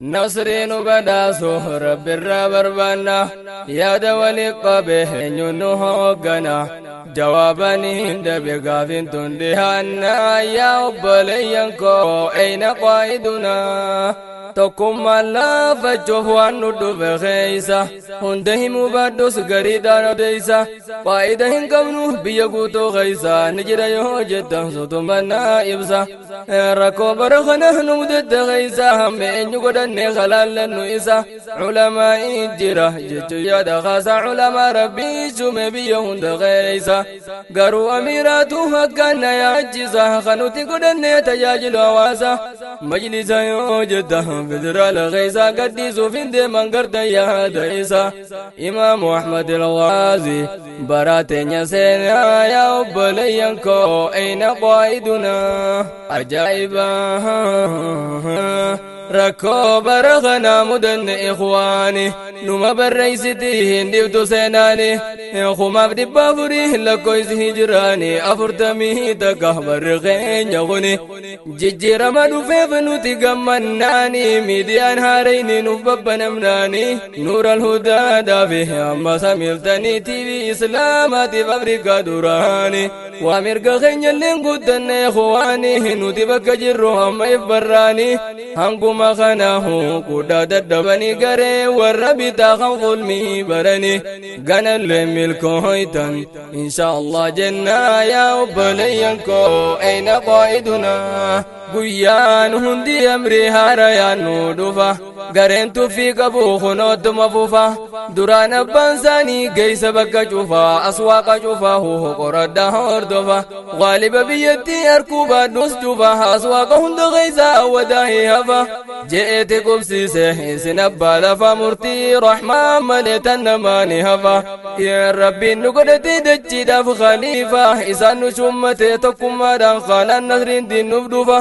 Nasrii nu badhaasu Rabbirraa barbaanna, yaada walii qabe eenyuun nu hooggana? Jawaabaniin dhabe gaafin tun dhihaanna. Yaa obboleeyyan koo, eyna qaa'idunaa? Tokkummaan laafachuuf waan nu dhufe keeysa hunda himuu baadhus gariidhaan odeeysa. Faayida hin qabnu biyya guutuu keeysa ni jira yoo jettan sutumannaa ibsa. Rakkoo bara kana nu mudate keeysa hamma eenyu godhanne kalaallannu isa? Culamaa'ii jira jechuu yaada kaasa. Culamaa Rabbii shume biyya hunda keeysa, garuu amiiraatu akkaan na yaachisa. Kan nuti godhanne tajaajilu hawaasa majlisa yoo jetta, federaala keessa gadhiisuuf hin deeman gartan yaada isa. Imaamu Ahmad Alghaazi baraateenya seenaa. Yaa obboleeyyan koo, ayna qaa'idunaa? Ajaa'iba! Rakkoo bara kanaa mudanne ikhwaani numa barreessiti hin dhibtu seenaani. 1400 lakkoysi hijiraani 41 barri keenya kuni jijjiirama dhufeef nuti gammannaani. Miidiyaan haareyni nuuf babbanamnaani, Nuur Alhudaadhaafi amma samiltanii TV Islaamaatiif Afrikaa duraani. Waa mirga keenyalleen guddanne ikhwaani, nuti bakka jirru amma if barraani. Hanguma kanaahu kudhaa dadhabanii garee warra bitaa kan zulmii barani ganallee milkooytan insha Allah jennaa. Yaa obboleeyyan koo, ayna qaa'idunaa? Guyyaan hundi amrii haarayaan nu dhufa, gareen tuffii qabu kunoottuma fufa. Duraan abbaan isaanii geeysa bakka cufa, aswaaqa cufa qoradha hordofa. Gaaliba biyyattii arkuu baadhus cufa, aswaaqa hunda keeysa wadaahi hafa je'eeti qubsiise. Isin abbaa lafa murtii rahmaan malee tan namaani hafa. Yaa Rabbiin nu godhate dachiidhaaf khaliifa, isaan nu shummate tokkummaadhaan kaanaan nasriin diin nuuf dhufa.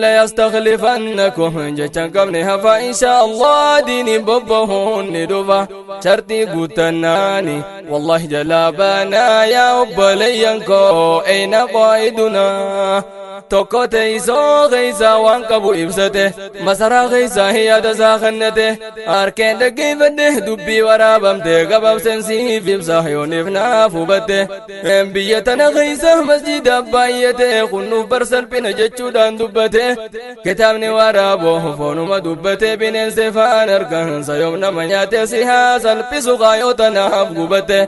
La yastakhlifannakum jechan qabne hafa. Insha Allah diiniin bobbahuun ni dhufa shartii guutannaani. Wallahi jalaa baanaa. Yaa obboleeyyan koo, ayna qaa'idunaa? Tokko teessoo keessa waan qabu ibsate, masaraa keessa yaada isaa kennate. Harkeen dhaggeeffadhe dubbii waraabamte, gabaabseen siif ibsa yooniif naaf hubatte. Biyya tana keessa masjida baay'ate, kunnuuf bar salphina jechuudhaan dubbate. Kitaabni waraaboo foonuma dubbate, bineensi faan argansa yoom nama nyaate. Si haa salphisu kaayoo tanaaf gubate,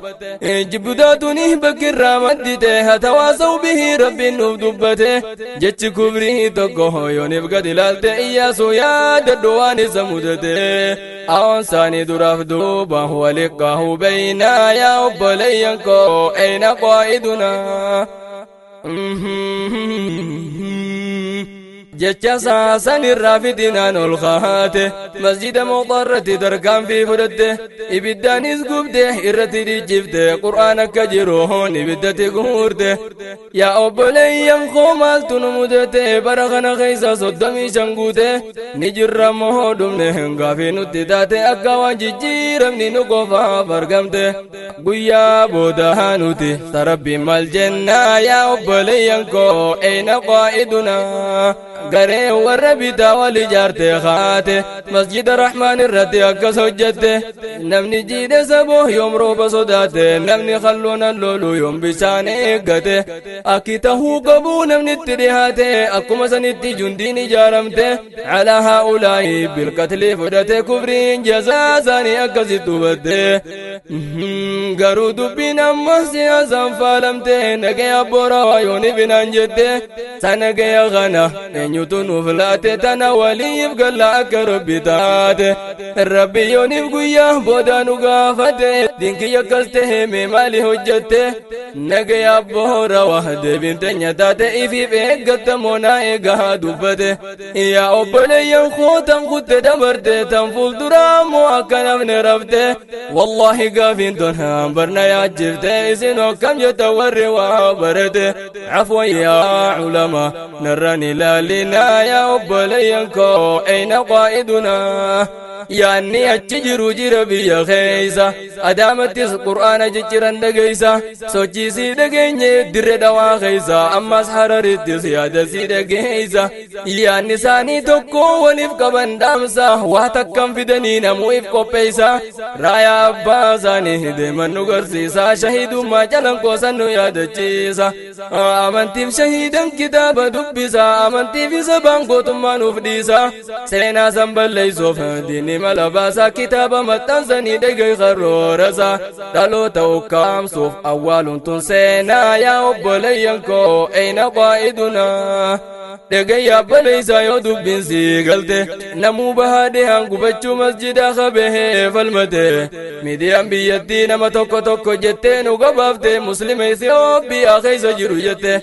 jibbudaatuni bakkirraa maddite. Hatawaasaw bihi Rabbiin nuuf dubbate jechi kubrii tokko yooniif gad ilaalte. Iyyaasu yaadadhu waan isa mudate, awoon isaanii duraaf duuba waliqqaahu beeynaa. Yaa obboleeyyan koo, ayna qaa'idunaa? Jecha saasan irraa fitinaan ol kaate, masjida Mooxarratti tarkaanfii fudhatte. Ibiddaanis gubde, irratti dhichifte, Qur'aan akka jiruun ibiddatti guurte. Yaa obboleeyyan koo, maaltu nu mudate bara kana keessa? 35 guute ni jirra moo dhumne? Gaafii nutti taate, akka waan jijjiiramni nu qofaaf argamte. Guyyaa booda nuti sarabbii maal jennaa? Yaa obboleeyyan koo, ayna qaa'idunaa? Garee warra bitaa wal ijaarte kaate, masjida Rahmaan irratti akkas hojjette. Namni jiidhe saboo yoom rooba sodaate? Namni kalluunan lolu yoom bishaan eeggate? Akki tahuu qabu namni itti dhihaate, akkuma sanitti jundiin ijaaramte. Calaa haa'ulaa'i bilqatlii fudhate, kufriin jazaa isaanii akkasitti hubatte. Garuu dubbiin amma siyaasaan faalamte, nagaya borawaa yooni binaan jette. Sanagaya kana eenyutu nuuf laate? Tana waliif galla akka Rabbi taate. Rabbi yooniif guyyaa booda nu gaafate, dinkiyya akkas tahe mee maali hojjette? Nagaya boorawaa deebiin teenya taate, ifiif eeggatta moonaa eegaa dubbate. Yaa obboleeyyan koo, tan kutte dabarte, tan fuulduraa moo akka namni rafte? Wallahi gaafiin tun barna yaachifte. Isin akkam jetta warri waa barate? Afwan yaa culama, narran ilaalinaa. Yaa obboleeyyan koo, ayna qaa'idunaa? Yaanni achi jiru jira biyya keeysa. Adaamattis Qur'aana jijjiiran dhageeysa. Sochiisii dhageenye dirre dhawaa keeysa. Ammas Hararittis yaadasii dhageeysa. Yaanni isaanii tokko waliif qaban dhaamsa. Waa takkan fidanii namuuf qopheeysa. Raayaa abbaa isaanii deeman nu garsiisa. Shahidummaa calanqoosan nu yaadachiisa. Amantiif shahiidan kitaaba dubbisa. Amantiif isa gootummaa nuuf dhiisa. Seenaa san balleessuuf diinni mala baasa. Kitaaba maxxansanii dhagay karoorasa. Dhaloota ukkaamsuuf awwaaluun tun seenaa. Yaa obboleeyyan koo, eeyna qaa'idunaa? Dhagayyaa obboleessaa, yoo dubbiin sii galte, namuu bahaa dhihaan gubachuu masjida qabee falmate. Miidiyaan biyyattii nama tokko tokko jettee nu gabaafte, Muslima Itoophiyaa keessa jiru jette.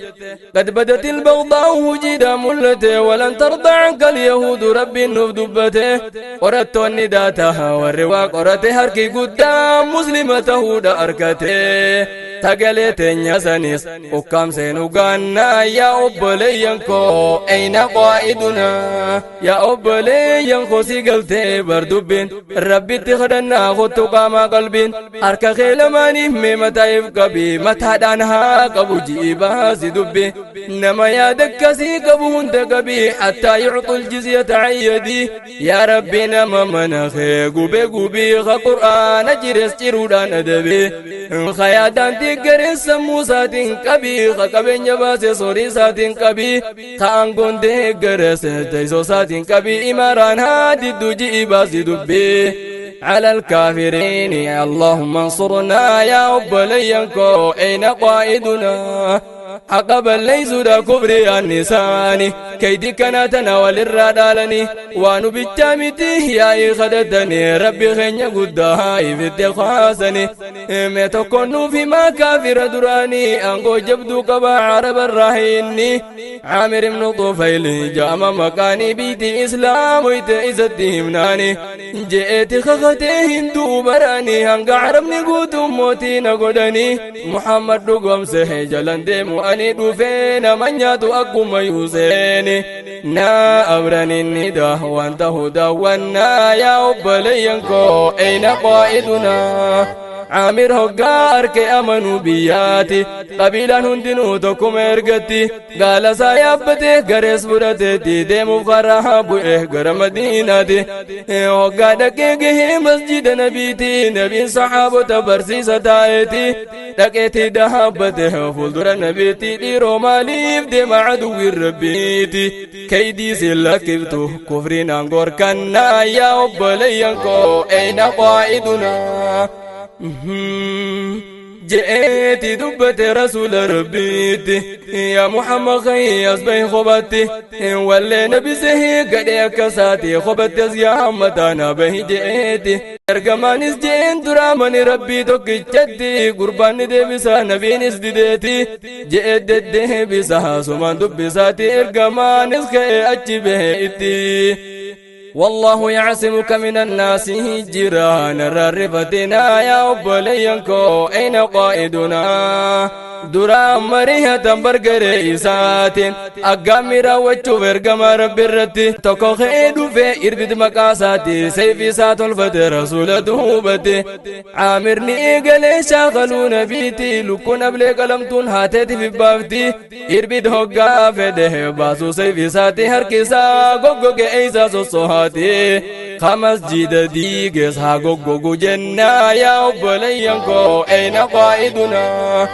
قد بدت البغضاء hujiidha mul'ate. ولن ترضى عنك اليهود rabbiin nuuf dubbate. Qorattoonni daataa, warri waa qorate, harki guddaa Muslima tahuudha arkate. Sagalee teenya sanis ukkaamseen ugaannaa. Yaa obboleeyyan koo, ayna qaa'idunaa? Yaa obboleeyyan koo, si galtee bar dubbiin. Rabbitti kadhannaa kottu qaamaa qalbiin. Harka kee lamaaniif mee mataa'iif qabi, mataadhaan haa qabu ji'i baasi dubbi. Nama yaada akkasii qabu hunda qabi, حتى يعطوا الجزية عن يد. Yaa Rabbi, nama mana kee gube gubii, ka Qur'aana jires jiruudhaan adabi, ka yaadaan deeggareen sammuu isaatiin qabi, ka qabeenya baase sorii isaatiin qabi, ka aangoon deeggares teessoo isaatiin qabi. Imaaraan haa diddu ji'i baasi dubbii. على الكافرين اللهم انصرنا. يا obboleeyyan koo, أين قائدنا؟ Haqa balleeysuudha kufri annisaani kaydi kana tana walirraa dhaalani. Waanu bichaa miti yaa'ii kadhatani, Rabbi keenya guddaa ifitti kaasani. Mee tokko nuuf himaa, kaafira duraanii aangoo jabduu qaba Araba inni Caamir ibnu Tufayl jaama maqaanii biiti Islaamoyte isatti himnaani je'eeti kakatee hinduu baranii hanga Arabni guutuun mootii na godhanii Muhammad dhugomse jalan deemu ani dhufee nama nyaatu akkuma Yuuseeni naa abranin da wanta hudaawwannaa. Yaa obboleeyyan koo, ayna qaa'idunaa? Caamir hoggaa arke amanuu biyyaati, qabiilaan hundinuu tokkuma ergatti. Gaala isaa yaabbatee garees fudhateetti deemuuf karaa bu'e gara Madiinaati. Hoggaa dhaqee gahee masjida Nabiiti, Nabiin saxaabota barsiisa taa'eeti. Dhaqeetti dhaabbate fuuldura Nabiitti. Dhiiroo, maaliif deema aduwwiin Rabbiiti kaydii si lakkiftu kufriin aangoorkannaa? Yaa obboleeyyan koo, ayna qaa'idunaa je'eeti dubbate Rasuula Rabbiitti. Yaa Muhammad, khayyas bahi kophaatti. Wallee nabisee gadhee akka isaati kophatti as yaa mataana bahi je'eeti. Ergamaanis je'een duraamani Rabbii tokkichatti. Gurbaanni deebisa, nabiinis dideeti je'e deddeebisa sumaan dubbisaati. Ergamaanis ka'e achi bahe itti. والله يعصمك من الناس جيران الرفتنا. يا obboleeyyan koo, أين قائدنا؟ Duraan marihatan bargaree isaatiin aggaammi raawwachuuf ergama Rabbi irratti tokko ka'ee dhufe. Irbid maqaa isaati sayfi isaa tolfate Rasuula duubate. Caamirni eegalee shaakaluu nabiiti. Lukkuun ablee qalamtuun haateeti fibbaafti. Irbid hoggaa fedhe baasuu sayfi isaati, harki isaa goggoge eeysaa sossohaati. Ka masjida diiges haa goggogu jennaa. Yaa obboleeyyan koo, ayna qaa'idunaa?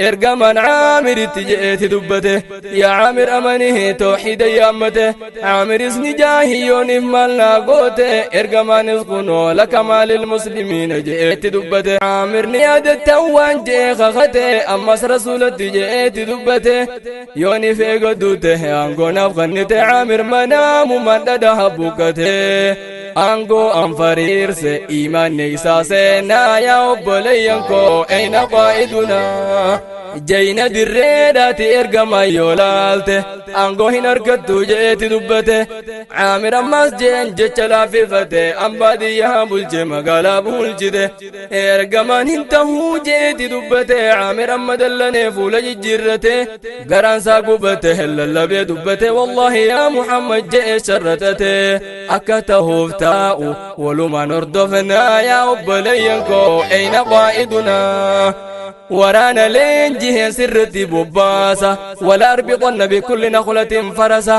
Ergamaan Caamiritti je'eeti dubbate. Yaa Caamir, amanii tooxida yaammate. Caamiris ni jaahiyyooniif maal naa goote? Ergamaanis kunoo laka maalil muslimiina je'eeti dubbate. Caamir ni yaadattan waan je'e kakate. Ammas Rasuulatti je'eeti dubbate. Yooniif eegadduute aangoonaaf kannite. Caamir manaamumaan dhadha buqqate, aangoo anfariirse imaanni isaa seenaa. Yaa obboleeyyan koo, ayna qaa'idunaa? Jayna dirreedhaati ergamaa yoo laalte aangoo hin argattu je'eeti dubbate. Caamir ammaas jeen jecha laaffifate, ambaadiyyaa bulche magaalaa bulchite. Ergamaan hin tahuu je'eeti dubbate. Caamir amma dallanee fuula jijjiirrate, garaansaa gubate, lallabee dubbate. Wallaahi yaa Muhammad je'e sharratate akka tahuuf taa'u walumaan hordofnaa. Yaa obboleeyyan koo, eyna qaa'idunaa? Waraana leenjiheen sirritti bobbaasa, wala arbiqonna bikulli nakhlatin farasa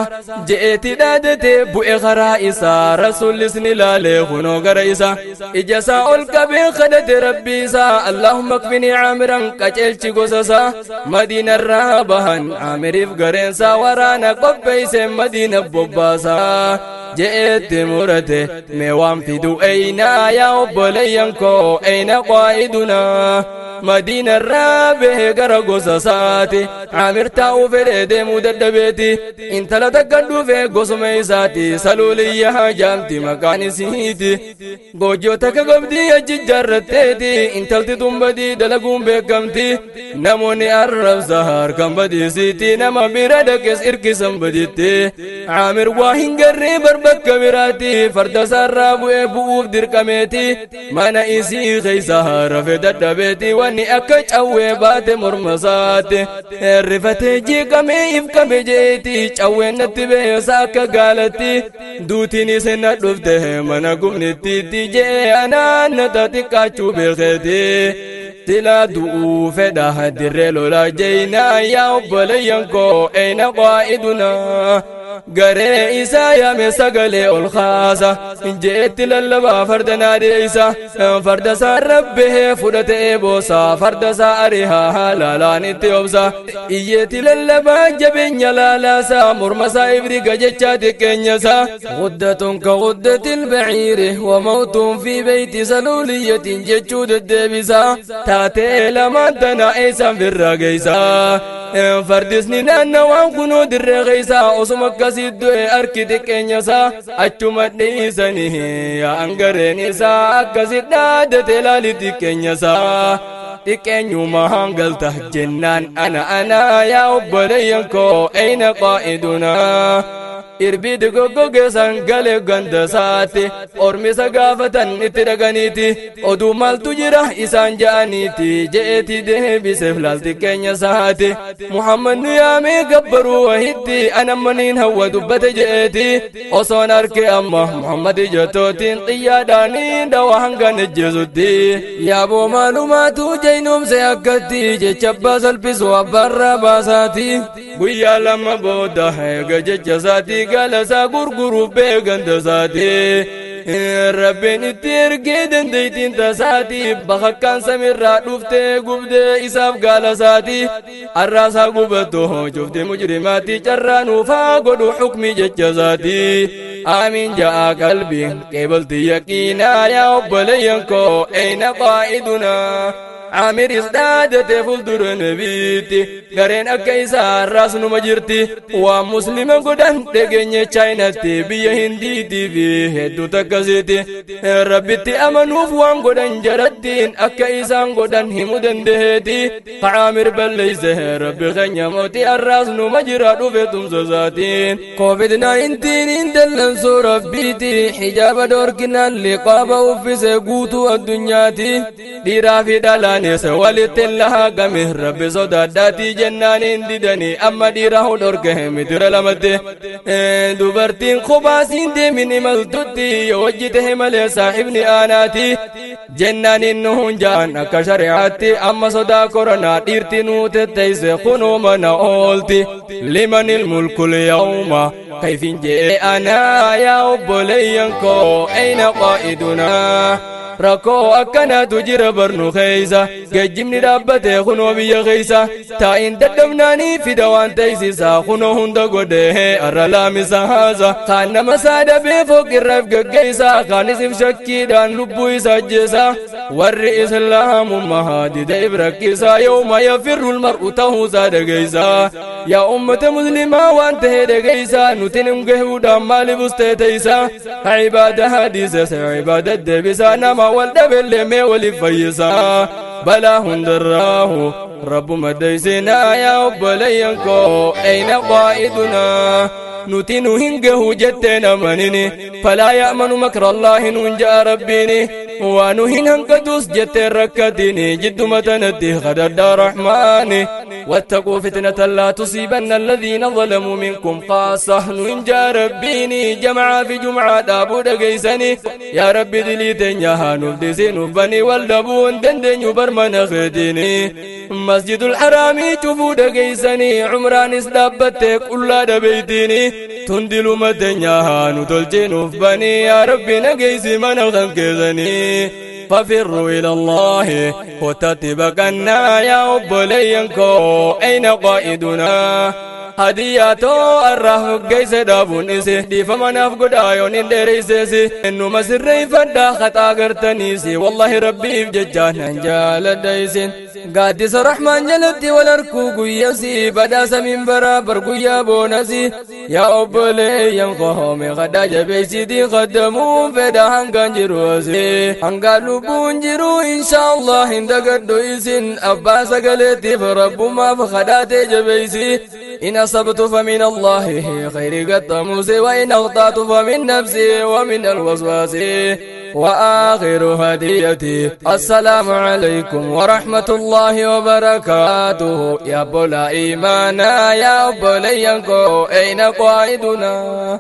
je'eeti dhaadate bu'e karaa isaa. Rasuullis ni laalee kunoo gara isa, ija isaa ol qabee kadhate rabbii isaa, allahumma kfinii caamiran, qaceelchi gosa isaa. Madiinarraa bahan Caamiriif gareensaa, waraana qopheeyse Madiina bobbaasaa je'eetti murate. Mee waan fidu eynaa? Yaa obboleeyyan koo, eyna qaa'idunaa? Madiinarraa bahee gara gosa isaati. Caamir taa'uu fedhee deemuu dadhabeeti. Intala takka dhufe gosuma isaati, Saluuliyyaa jaamti maqaan isiiti. Goojjoo takka qabdii achi jaarratteeti. Intalti tumbadii dalaguun beekamti, namoonni arrabsa harkan badiisiiti, nama bira dhaqes irkisan baditti. Caamir waa hin garree barbakka biraati, farda isaarraa bu'ee bu'uuf dirqameeti. Mana isii keessa rafe dadhabeeti, wanni akka cawwee baate morma isaatti. Rifatee jeeqamee ifqame jeeti, cawween natti beesa akka gaalatti, duutiin isin na dhufte mana gumnittiitti jee anaan na xiqqaachuu beekeeti. Silaa du'uu fedha dirree lolaa jeynaa. Yaa obboleeyyan koo, eyna qaa'idunaa? Garee isaa yaame, sagalee ol kaasa jeetti lallabaa, farda naadheeysa, farda isaa rabbehee fudhatee boosa, farda isaa arihaa laalaan itti obsa. Iyyeetti lallabaa, jabeenya laalaasa, morma isaa ibriga jechaa xiqqeenyasa. Guddatun ka guddatil baciiri wa mawtuun fi beeyti saluuliyyatin jechuu deddeebisa. Taatee lamaan tana eessaan birraa geeysa? Fardisni naannawaan kunuu dirree keeysa osuma akkasii du'e harki xiqqeenyasa achuma dhiisanii yaa'an gareen isaa. Akkasi dhaadate laali xiqqeenyasa, xiqqeenyuma hangalta jennaan ana ana. Yaa obboleeyyan koo, eyna qaa'idunaa? Irbiidi goggogeessan galee ganda isaatti, ormisa gaafatan itti dhaganiiti, oduu maaltu jira isaan ja'aniiti, je'eeti deebiseef laalti keenya isaati. Muhammad nu yaamee gabbaruu wahitti anammaniin hawwa dubbate je'eeti. Osoon arke amma Muhammad ijottootiin xiyyaadhaanii dhawa hanga ejjeesutti. Yaaboo maalumaatu jeynoomse akkatti jecha abbaa salphisu abbaarraa baasaati. Guyyaa 2 booda eega jecha isaatii galasaa gurguruuf beekanta isaati. Rabbiin itti ergee dandeettiin tasaati, bakakkaan samirraa dhuftee gubdee isaaf gaalasaati. Arraasaa gubattu cufti mujrimaatti, carraa nuufaa godhu hukmi jecha isaati. Amiin ja'a qalbiin qeebalti yaqiinaa. Yaa obboleeyyan koo, eyna qaa'idunaa? Caamiris dhaadate fuuldura nabiitti, gareen akka isaa har'aas numa jirti. Waan muslima godhan dhageenye Chaayinaatti, biyya Hindiitii fi hedduu takkasiiti. Rabbitti amanuuf waan godhan jarattiin akka isaan godhan himu dandaheeti. Caamir balleeyse rabbi keenya mootii, har'aas numa jira dhufe tumsa isaatiin. COVID-19 dallansuu rabbiiti, hijaaba dhoorkinaan liqaaba uffise guutuu addunyaati. Dhiiraa fi dhalaanis walitti laaqame, rabbi sodaadhaatii jennaan hin didanii. Amma dhiira dhorke mitira lamatti, dubartiin kophaasiin deemin imaltutti yoo hojjite malee saahibni aanaati jennaan inni hunjaan akka shari'aatti. Amma sodaa koronaa dhiirti nuu tetteeyse kunuu mana oolti. Limanil mulkul yawma kayfin jee anaa? Yaa obboleeyyan koo, ayna qaa'idunaa? Rakkoo akkanaatu jira barnu keeysa, geejjibni dhaabbate kunoo biyya keeysa, taa'iin dadhabnaanii fida waan teeysisaa kunoo hunda godhee arra laamisa haasa. Kaan nama isaa dhabee fooqirraaf geggeeysa, kaanis if shakkiidhaan lubbuu isaa ajjeesa. Warri islaamummaa dida if rakkisaa, yawma yafirru lmar'u ta'uusaa dhageeysa. Yaa ummata muslimaa, waan tahe dhageeysa, nuti nim gahuudhaan maaliif ustee teeysa? Cibaada hadiisa cibaada deebisaa, nama wal dhabellee mee waliif fayyisaa. Balaa hundarraahu rabbuma deeysinaa. Yaa obboleeyyan koo, ayna qaa'idunaa? Nuti nu hin gahu jetteen amanini. Falaa ya'manu makra allaahi nuun ja'a rabbiini. Waa nu hin hanqatus jetteen rakkatini. Jidduma tanatti kadhadhaa rahmaani. واتقوا فتنة لا تصيبن الذين ظلموا منكم خاصة نون جا ربيني. جمعة في جمعة دابو دقيسني. يا ربي دليتين يا نفدسي نفني والدبون دندن يبرمن خديني. مسجد الحرام شوفوا دقيسني. عمران اسدابتك كل دبيتيني. تندلو مدنيا نتلجي نفبني. يا ربي نقيسي من خنكزني. ففروا إلى الله وتتبقنا. يا أبلينكو، أين قائدنا؟ Hadiyaatoo arraa geesse dhaabuun isi dhiifama naaf godhaa yoon hin dheereysesi. Innuma sirreeffadhaa haxaa gartaniisi. Wallahi rabbiif jecha nan jaaladha isin. Gaaddisa rahmaan jalatti wal arkuu guyyasi, badhaasa minbaraa bar guyyaa boonasi. Yaa obboleeyyan koome, kadhaa jabeeysitii qaddamuun fedha hangaan jiru asi, hangaan lubbuun jiru insha Allah hin dagadhu isin. Abbaa sagaleetiif rabbumaaf kadhaatee jabeeysi. إن أصبت فمن الله خير قطموس، وإن أخطأت فمن نفسي ومن الوسواس. وآخر هديتي السلام عليكم ورحمة الله وبركاته. يا بولا إيمانا، يا بولينكو، أين قائدنا؟